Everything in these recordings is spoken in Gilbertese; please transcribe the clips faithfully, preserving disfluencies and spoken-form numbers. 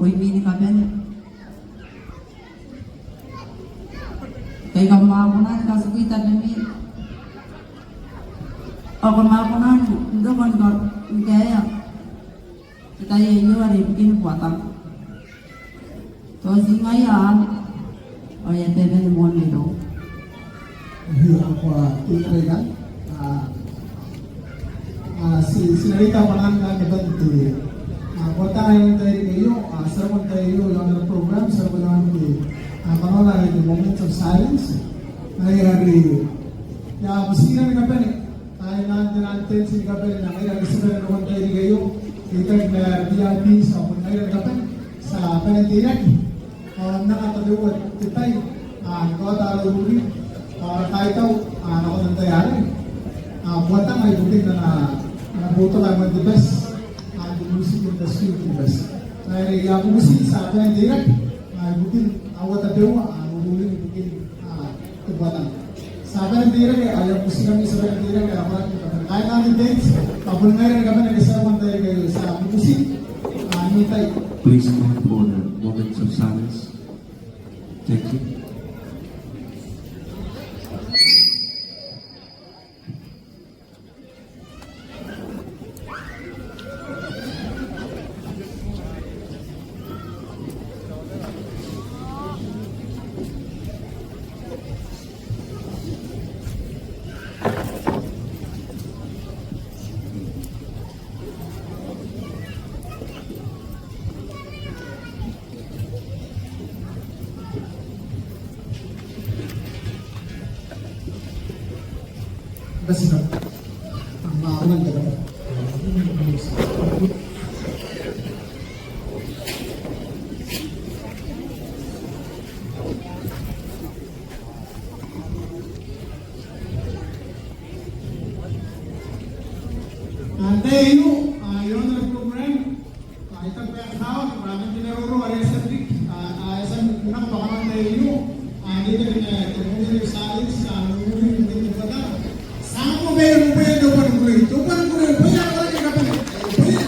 Ko imwin kabane. Kai kam a kona ni katikui tabemi. Ao kam a kona n roko ni kaea te tai aio are ibukin Buatang. Tao ti ngaia anne. Ao e a bane moa Nei Rou. Io, ao ko a tei kairan. A, a, ti, ti na reita bwanaan kaain te band te, a, Buatang n te tairiki aio, a, ti a roko n te tai aio iaon ara program, ti a roko iaon te, a, kanoana are te moment of silence. Ngaia are e a butiira ni kabane kaain te, te, te, te ni kabane, ngaia are ti bane n roko n te tairiki aio. Te itaki ma V I Ps ao bon ngaira ni kabane, ti a bane n teirake. Ao n anga tabeua te tai, a, ni kaota ara ururing, ao ara kaitau, a, nakon te tai arei, a, Buatang ibukin ana, ana boutoka ae moan te bati, a, te music industry ibukin te bati. Ngaia are I a bubuti ti a bane n teirake, a, ibukin aua tabeua, a, ana ururing ibukin, a, te Buatang. Ti a bane n teirake, ao I a bubuti ngkami ti a bane n teirake, a, Buatang. Kaain te tai, a, bon ngaira ni kabane ake ti a roko n te tairiki aio, ti a bubuti, a, n te tai. Please stand for the moments of silence. Thank you. N te tai aio, a, iaon ara program, a, I taku bwa e a tia, bwa a na maroro are e a tia n riki, a, a, e a tia n nako bwa kanoan te tai aio, a, n te tai aio, te moment of silence, a, n te tai aio, te tai aio. Ti a manga bane n uboia te uba ni kukurei, te uba ni kukurei, uboia ara koraki ni kabane, uboia.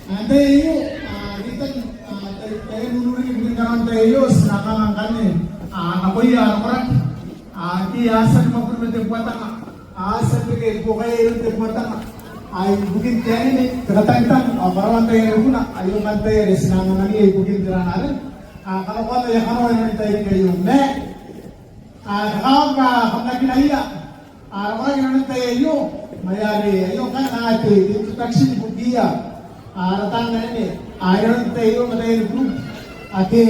N te tai aio, a, n te tai, a, tai, tai ae ururing ibukin kanoan te tai aio, ti na kanga ngkanne, a, nakoia ara koraki ake a tia ni mwakuri ma te Buatanga, a tia n reke buokaia iroun te Buatanga, a, ibukin te anene, te katangitang, ao karaoan taian rikuna, aio ngkanne tai are ti na anganiia ibukin te ran arei. A, kanakoan aia kanoa inanon te tairiki aio. Ma, a, kakawaki bwa kam na kinaia, a, ara koraki inanon te tai aio, ngaia are aio ngkanne te, te introduction ibukiia, a, ara taan anene, a, inanon te tai aio ma taiani group ake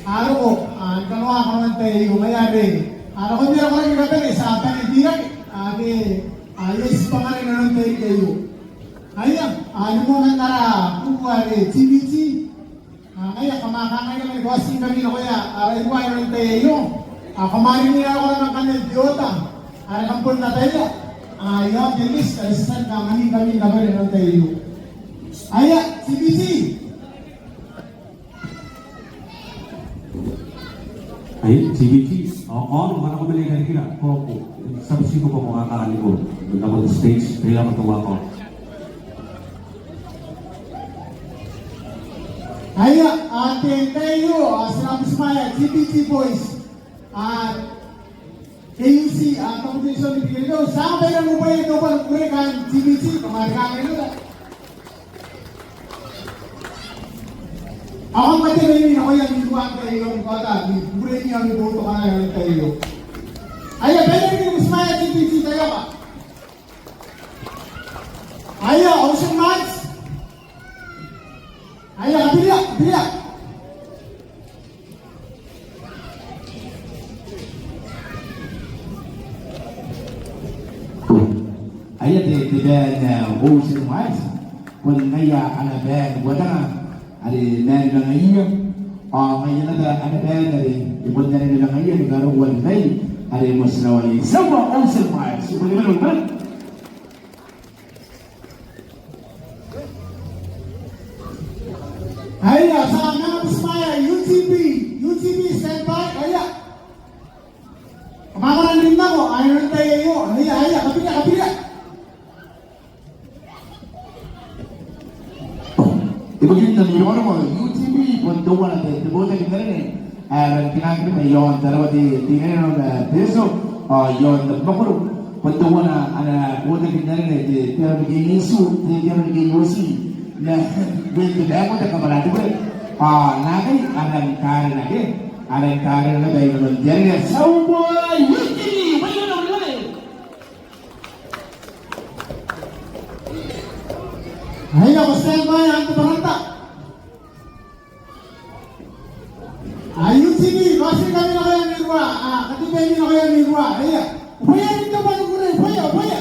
a roko, a, ni kanoa kanoan te tai aio, ngaia are, a, nakon ara koraki ni kabane, ti a bane n teirake, a, ake, a, iai tibwangara inanon te tairiki aio. Ngaia, a, ni moa man ara kukurei are T B T, a, ngaia kam a kangai ngkami, ko a tia n kangai nakoia, a, ara iruwa inanon te tai aio. A, kam a ringi ara koraki ngkanne n te oota are kam bon ataia, a, iaon te list are ti a tia n kangai ngkami ni kabane inanon te tai aio. Aia, T B T. Ai, T B T. Ao, ao, ngkana ko mena i karikira, ko, ko, ti a butiiko bwa ko kakaaniko nakon te stage, tera bwa ko a kawa. Aia, a, n te tai aio, a, ti na butimwaea T B T boys. A, K U C, a, competition ni bikirino, ti a manga bane n uboia te uba ni kukurei kaain T B T, kam a rika ngkai naba. Ao kam katea maimi nakoia n iruwa n te tai aio, ni kaota ni kukurei ni ami boutoka n te tai aio. Aia, bane ni butimwaea T B T, taiaoka. Aia, Ocean Knights. Aia, kabiria, kabiria. Aia te, te band, e, Ocean Knights. Bon ngaia ana band Buatanga are e na manga iai. Ao ngaia naba ana band are e bon na manga iai ni karokoa te tai are e motirawa iai. Ti a boo Ocean Knights. Bon ngaia naba. Aia, ti a manga butimwaea U T B, U T B standby, aia. Kam a kona n rin nako, aia, n te tai aio, aia, aia, kabiria, kabiria. Ibukin ami rongorongo, U T B bon teuana te, te botaki n aranne ae e rang kinaki mai aon Tarawa Teinainano ma Betio, ao i aon te mwakoro bon teuana ana botaki n aranne te, te Aronikei Neitu, te, te Aronikei Neitu, ma bon te bae ngkoa te kabwarabwara. Ao naakai a rang karina ke, a rang karina bae inanon te aranne. Tiaoba U T B, bwa inanon te aranne. Aia, ko stand by, Ante Baranta. Aia, U T B, ko a tia n kaminokaia n irua, a, katiba n kaminokaia n irua, aia. Bwaia n te bwai n kukurei, bwaia, bwaia.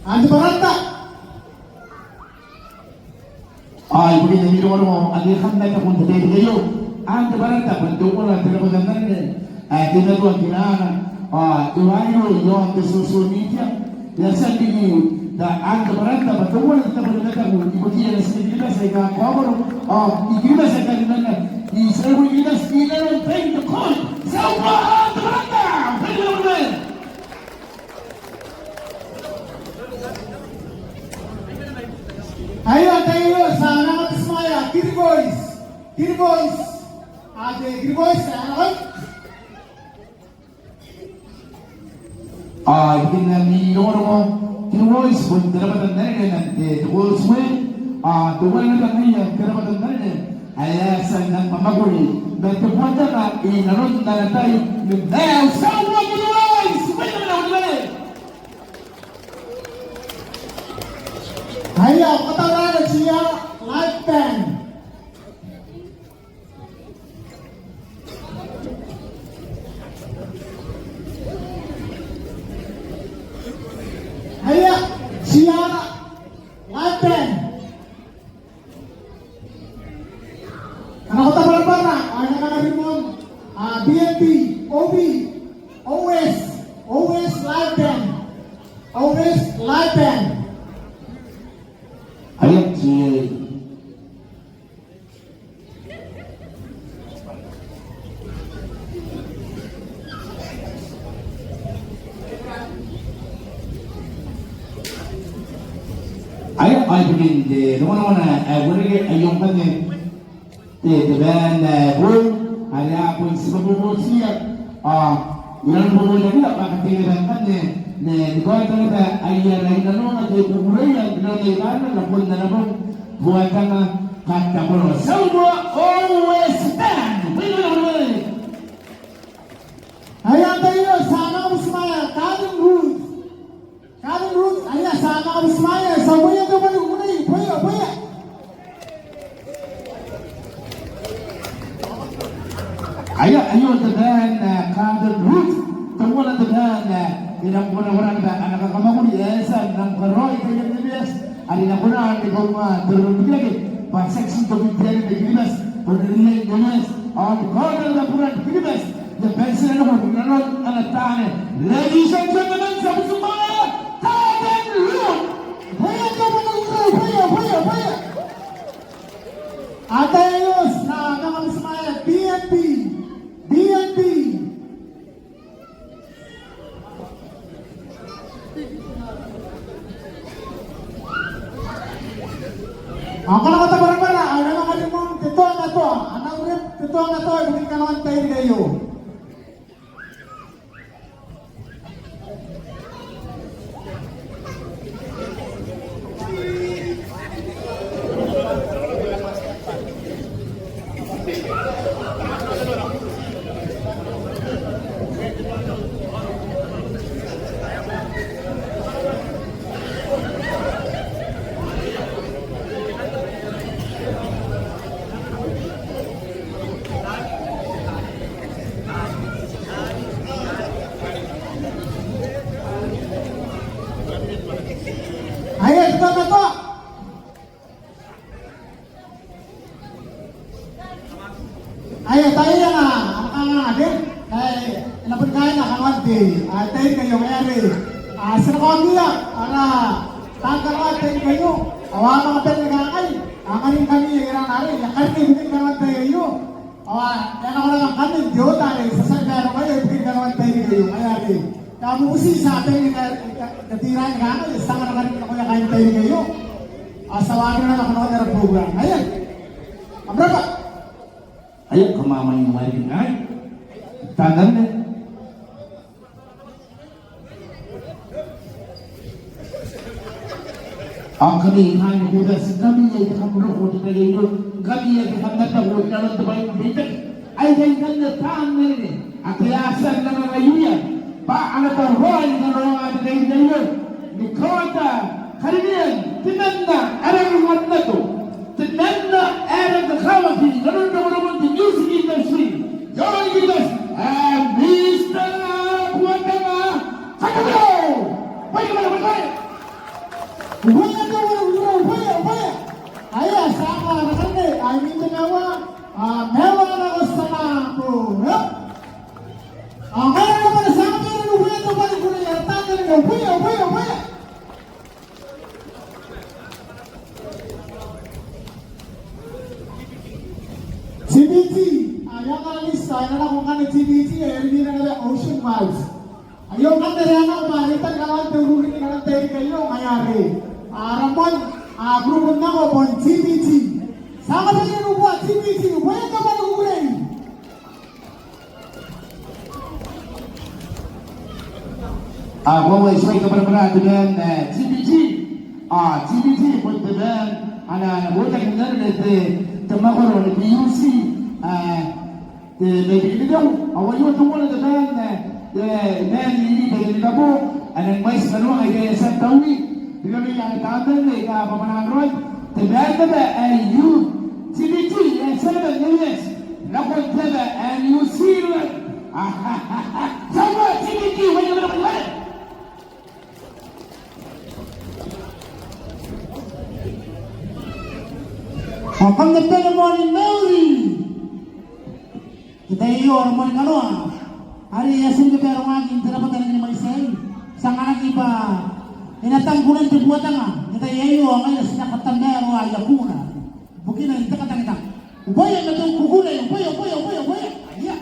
Ante Baranta. Ao ibukin ami rongorongo ake kam na taku n te tairiki aio, Ante Baranta bon teuana te rabwata n aranne ae e teimatoa kinaana, ao e waeriro i aon te social media. E a tia n riki Ante Baranta bwa teuana te tabo ni mataku ibukiia natin Kiribati aika a kaokoro, ao i Kiribati aika temanna, i taian Kiribati inanon bain te court. Tiaoba Ante Baranta, bwa inanon te aranne. Aia, taiaoka, ti a nang butimwaea Kiri Boys. Kiri Boys. Ante Kiri Boys, aia, oi. Ao ibukin ami rongorongo, Kiri Boys bon te rabwata n aranne man te, te Causeway. Ao teuana naba ngaia te rabwata n aranne ae e a tia n nang mwamwakuri ma te buatanga inanon ana tai ni maiu. Tiaoba Kiri Boys, bwa inanon te aranne. Aia, ko tauraoi, tia live band. Aia, tia live band. Ngkana ko tabwarabwara, ao e na kanga rimwang, a, B N B, O B, O S, O S live band. O S live band. Aia, ti. Aia, ao ibukin te rongorongo ae uarereke aio ngkanne, te, te band ae boou are a bon tibwa bobotiia, ao i nanon bobotakira bwa a kateimatoa ngkanne ni, ni kaota naba aia rainanoa te kukureia n te roro n aia band nakon ana bong Buatanga Kataboro. Tiaoba O S band, bwa inanon te aranne. Aia, taiaoka, ti a nang butimwaea Garden Route. Garden Route, aia, ti a nang butimwaea, ti a bwaia te bwai n kukurei, bwaia, bwaia. Aia, aio te band, a, Garden Route, teuana te band ae e nang kona waranga ana kakamwakuri ae e a tia n nang karaoi taian M S are e na kona ni kaunga te roro n rikirake bwa tiaki ti toki n te ane mai Kiribati, bon riai n M S ao ni kaota naba buran Kiribati. Ia, band teuana nako inanon ana taane. Ladies and gentlemen, ti a butimwaea Garden Route. Bwaia te bwai n kukurei, bwaia, bwaia, bwaia. Ao taiaoka, ti a nang butimwaea B N B. B N B. Ao ngkana ko tabwarabwara, ao e na kanga rimwang te toa ma toa. A na uarereke te toa ma toa ibukin kanoan te tairiki aio. Aia, te toa ma toa. Aia, taiaoka, ana kanganga te, e, e na bon kaina kanoan te, a, tairiki aio ngaia are, a, ti na kaokia ara taan karaoa n te tairiki aio, ao a manga bane ni kangai, a, ngkana ngkami e rang are, e a karinna ibukin kanoan te tairiki aio. Ao e a nako naba ngkanne n te oota are ti a tia ni karokoia ibukin kanoan te tairiki aio, ngaia are ti a bubuti ti a bane ni ka, ka, katiraia ni kangai, ti a nang karinna Ti a waaki naba nakon ara program. Aia. Kam rabwa. Aia, kam a mwaing wareware ngkai. Tangan ne. Ao ngkami kaain Kiribati, ngkami aika kam roko n te tai aio, ngkami aika kam mataku inanon te bwai ae reitaki. Ai ngaia ngkanne taan anene ake a tia n anganaiuia bwa a na tauraoi n aroia te tai aio ni kawata karinean temanna ae rang ni kaonato, temanna ae rang ni kakawaki inanon rongorongon te music industry iaon Kiribati, ae Mister Buatanga Katukuro. Bwai, bwai, bwai, bwai. Ubaia, ubaia, ubaia, ubaia. Aia, ti a manga roko ngkai, ai minta ngawa, a, mewa na ko sana ko, e? A, ngaia ngkanne ti a manga roko ngkai, ubaia, ubaia, ubaia. T B T, a, e a manga lista, e na nako ngkanne T B T, e rinira naba Ocean Vibes. Aio ngkanne are a nako bwa are e tari kanoan te ururing, kanoan te ririki aio, ngaia are, a, ara moan, a, group nako bon T B T. Ti a manga bane ni bua T B T, bwa e kabane kukurei. A, ko a tia ni kabwarabwara te band, e, T B T. A, T B T, bon te band, ana, ana botaki n aron te, te mwakoro ni B U C, e, te, te, te, te, te, ao aio teuana te band, e, e, man iri te, te, te, tabo, ana mwaiti kanoa, aika e a tia n taui. Bikami ana tamnei aika bwa bwanaan raoi te band naba ae U T B T, e, seven years. Nakon te band ae New Zealand. Ahahaha. Tauba T B T, wene, wene, wene, wene. Ao kam na bane moa ni mauri. N te tai aio ara moan kanoa are e a tia ni kabaroaki n te rabwata ae riki ni mwaiti aei. Ti anganaki bwa e na tang kunan te buatanga n te tai aio, ao ngaira ti na katamaroa aia kuna ibukina n te katangitang. Ubaia ma te kukurei, ubaia, ubaia, ubaia, ubaia. Aia.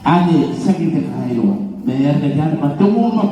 Ane, tiaki te kairua. Ma e aera ngkanne ma te warm up.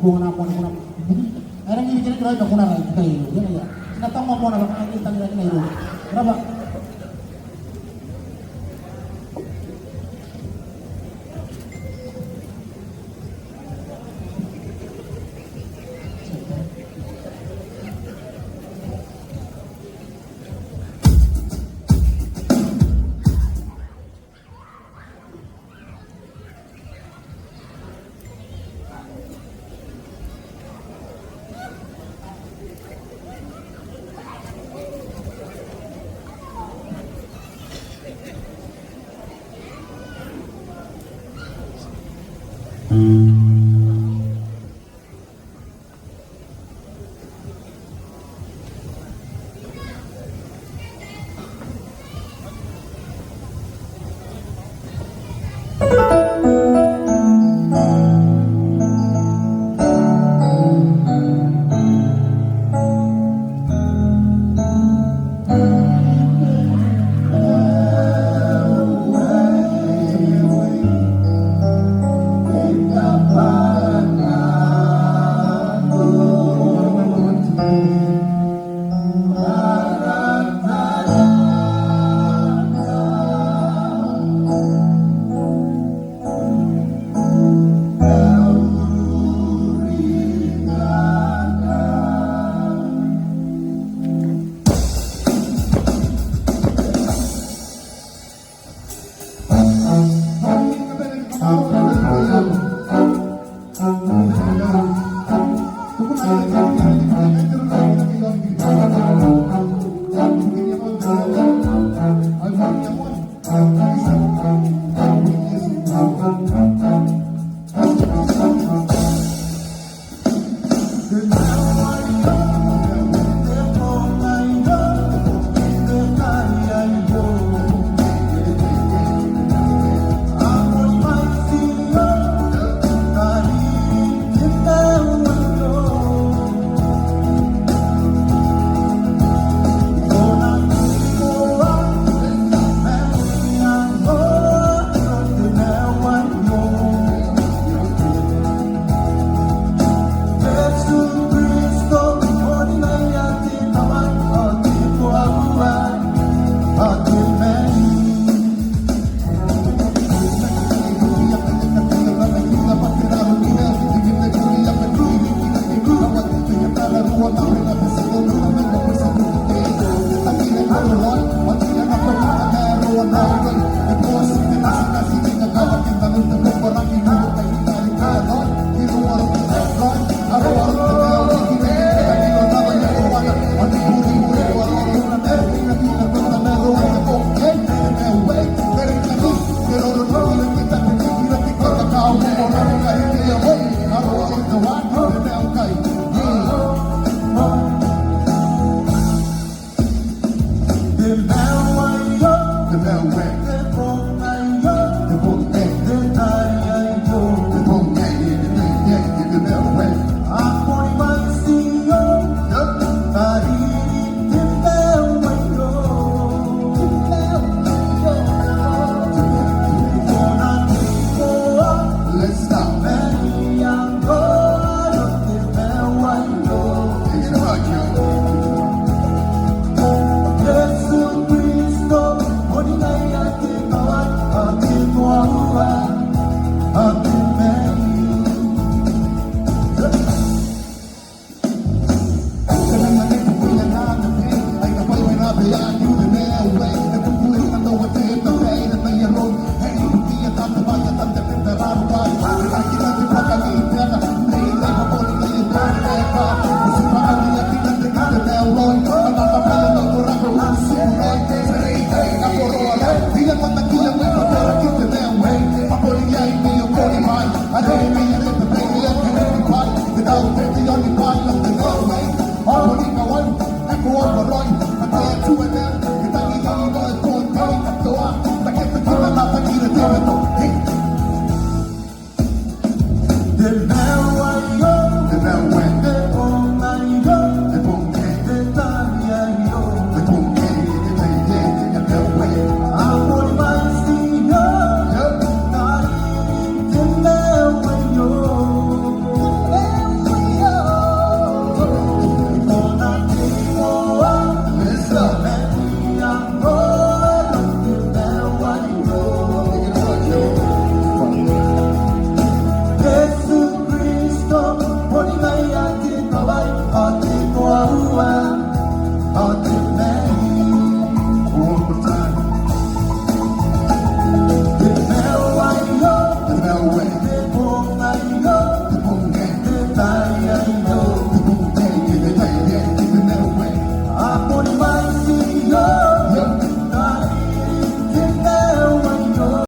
bongana moana, moana. Ae rangi ni kerikira ae moana ra i tai irouia. Ti na tangoa moana bwa kanga e tangirakina irouia. Ko rabwa.